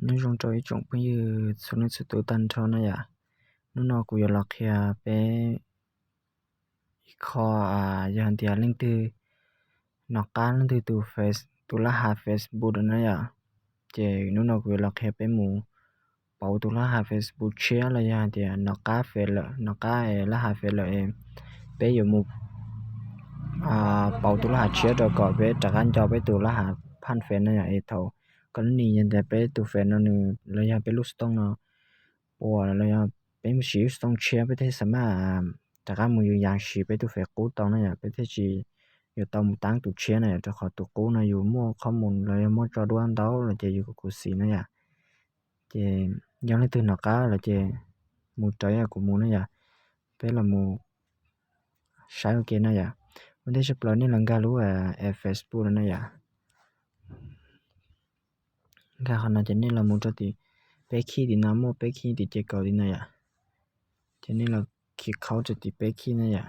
Nyob zoo rau ib tsoom phooj ywg txhua leej txhua tus tag nrho na yom. Hnub no kuv yuav los qhia peb ib qho, yog hais tias leej twg nov qab leej twg tus, tus lab has Facebook na yom, ces hnub no kuv yuav los qhia peb mus pauv tus lab has Facebook tshiab los yog hais tias nov qab Face lawm, nov qab lab has Face lawm, peb yuav mus pauv tus lab has tshiab rau kom peb rov qab nco peb tus lab has phaj Face na yom. Es thaum koj nim yog tias peb tus Face no nws los yog peb lub xov tooj no puas los yog peb mus siv lub xov tooj tshiab peb thiaj xam maj rov qab mus yws yas siv peb tus Face qub tau na yom, peb thiaj tsis yuav tau mus tab tus tshiab na yom, rau qhov tus qub no yus muaj qhob mus los yog muaj tso duab ntau los ces yus kuv xis na yom. Ces yog leej twg nov qab los ces mus raws yam kuv mus na yom. Peb los mus saib ua ke na yom. Ua ntej tshaj plaws nej los nkag lub app Facebook no na yom. Nkag qhov no ces nej los mus rau tim peb khij tim no, muaj peb khij tim ces kaum tim no yom. Ces nej los khi khaub rau tim peb khij na yom.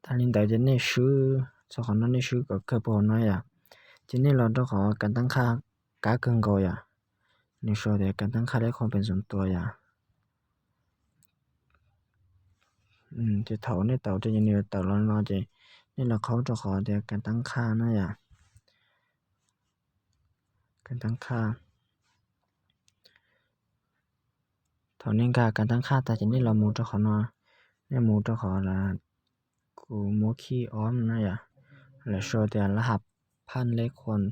Tag li ntawd ces nej swb txog qhov no, nej swb kom kawg puag hauv no yom. Ces nej los rau qhov kas tab qhaj kab kawg nkaus yom. Nws sau tias kas tab qhaj lej khuam pes ntxoov tuas yom. Ces thaum nej tau rau ces nws yuav tawm los no ces nej los khaub rau qhov tias kas tab qhaj na yom. Kas tab qhaj. Thaum nej nkag kas tab qhaj tag ces nej los mus rau qhov no, nej mus rau qhov lawv, kuv muab khij ob na yom, lawv sau tias lab has phaj lej khuam,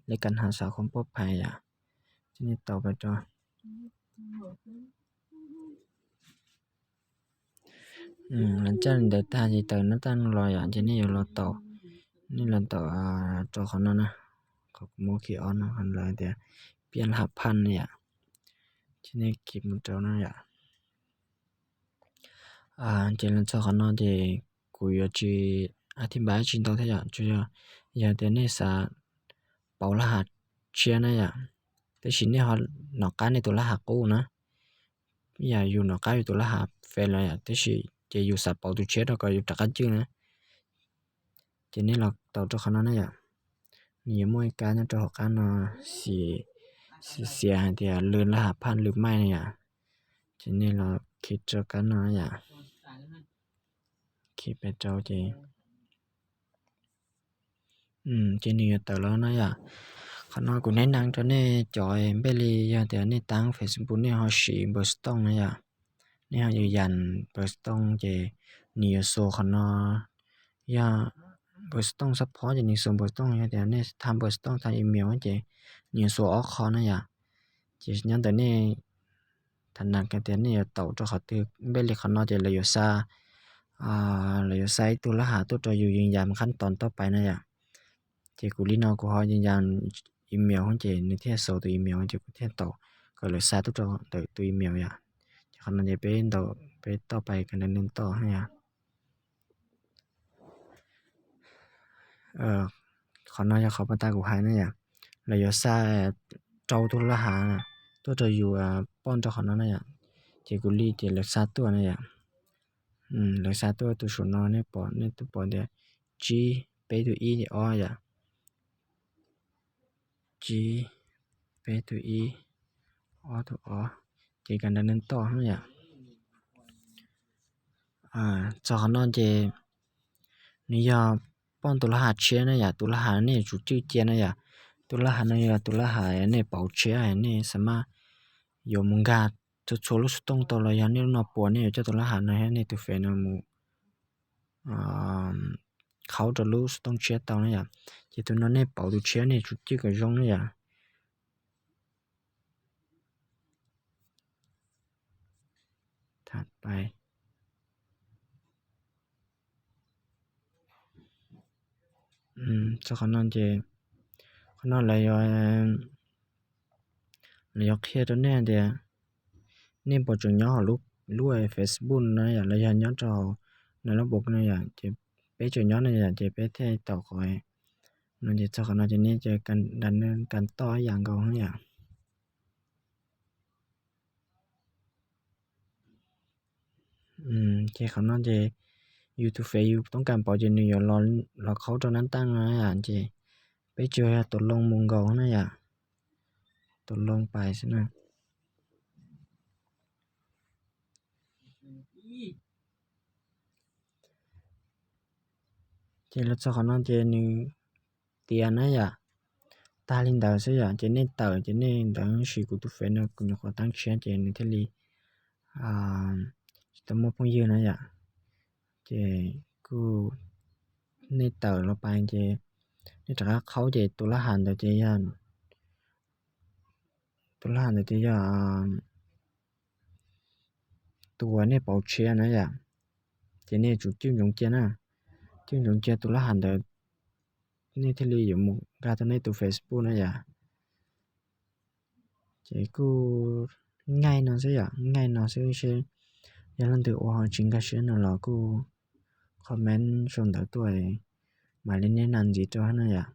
lej kas has xav khuam poj phais yom. Ces nej tau pais rau Lawv caj li ntawd tag ces tawm nab taj los yom, ces nej yuav los tau, nej los tau rau qhov no na, qhov kuv muab khi ob no lawv tias piab lab has phaj na yom, ces nej khi mus rau no yom. Ces los txog qhov no ces kuv yuav tsis a thib npab tsis ntau thiab yom, tsuas yog, yog tias nej xav pauv lab has tshiab na yom, tab sis nej ho nov qab nej tus lab has qub na, ib yam yus nov qab yus tus lab has Face los yom, tab sis ces yus xav pauv tus tshiab rau kom yus rov qab cwj na. Ces nej los tau rau qhov no na yom, nws yuav muaj ib kab nyob rau hauv qab no, xiav, xiav hais tias lw lab has phaj lw maij na yom, ces nej los khi rau kab no yom, khi pes rau ces ces nws yuav tawm los no yom. Qhov no kuv neb nees rau nej cov npej li yog tias nej tab Facebook nej ho siv npawb xov tooj na yom, nej ho yws yas npawb xov tooj ces nws yuav xuas qhov no, yog npawb xov tooj xab phob ces nws xuas npawb xov tooj, yog tias nej thaj npawb xov tooj thaj email ces nws yuav xuas ob qho na yom. Ces nyob ntawm nej tham nas hais tias nej yuav tau rau qhov twg, npej li qhov no ces lawv yuav xa, lawv yuav xa ib tug lab has tuaj rau yus yws yas qhab tos toj pais na yom. Ces kuv li no kuv ho yws yas email ces nws thiaj xaus tus email ces kuv thiaj tau kom lawv xa tuaj rau ntawm tus email yom. Ces qhov no ces peb ntaus peb toj pais kas das nees toj na yom. Qhov no yog qhov pas tas kuv hais na yom, lawv yuav xa rau tus lab has tuaj rau yus poj rau qhov no na yom. Ces kuv li ces lawv xa tuaj na yom, lawv xa tuaj tus saum no nej pom, nej twb pom tias tsib peb tus ib ces ob yom, tsib peb tus ib, ob tus ob, ces kas das nees toj na yom. Txog qhov no ces nws yog poj tus lab has tshiab na yom, tus lab has nej yuav tsum cwj cia na yom. Tus lab has no yog tus lab has nej pauv tshiab, nej xa maj yuav mus nkag txhua txhua lub xov tooj tau los yog nej lub no puas nej yuav coj tus lab has no thiab nej tus Face no mus qhaub rau lub xov tooj tshiab tau na yom. Ces tus no nej pauv tus tshiab nej yuav tsum cwj kom zoo na yom. Txog qhov no ces, qhov no lawv yuav, lawv yuav qhia rau nej tias nej puas tseem nyob hauv lub Facebook no yom, los yog nyob rau hauv notebook no yom, ces peb tseem nyob no yom, ces peb thiaj tau qhov no ces txog qhov no ces nej kas das nees kas toj ib yam nkaus na yom. Ces qhov no ces yus tus Face yus toob kas pauv ces nws yuav los qhaub rau nab taj no yom, ces peb tsuas yog tus loo mus nkaus na yom. tus loo pais xwb na. Ces los txog qhov no ces nws tiav na yom. Tag li ntawd xwb yom, ces nej tawm ces nej ntawd sis kuv tus fev no kuv nyuam qhuav tab tshiab ces nws thiaj li tsis tau muaj phooj ywg na yom. Ces kuj nej tawm los pais ces nej rov qab qhaub ces tus lab ham ntawd ces yog, tus lab ham ntawd ces yog tus uas nej pauv tshiab na yom. Ces nej tsum cwj ntsoov cia na, cwj ntsoov cia tus lab ham ntawd, nej thiaj li yuav mus nkag tau nej tus Facebook na yom. Ces kuj nqaij no xwb yom, nqaij no xwb seb yog leej twg ua ho tsis nkag siab no los kuj comment sau ntawv tuaj mam li neb nas ntxiv rau na yom.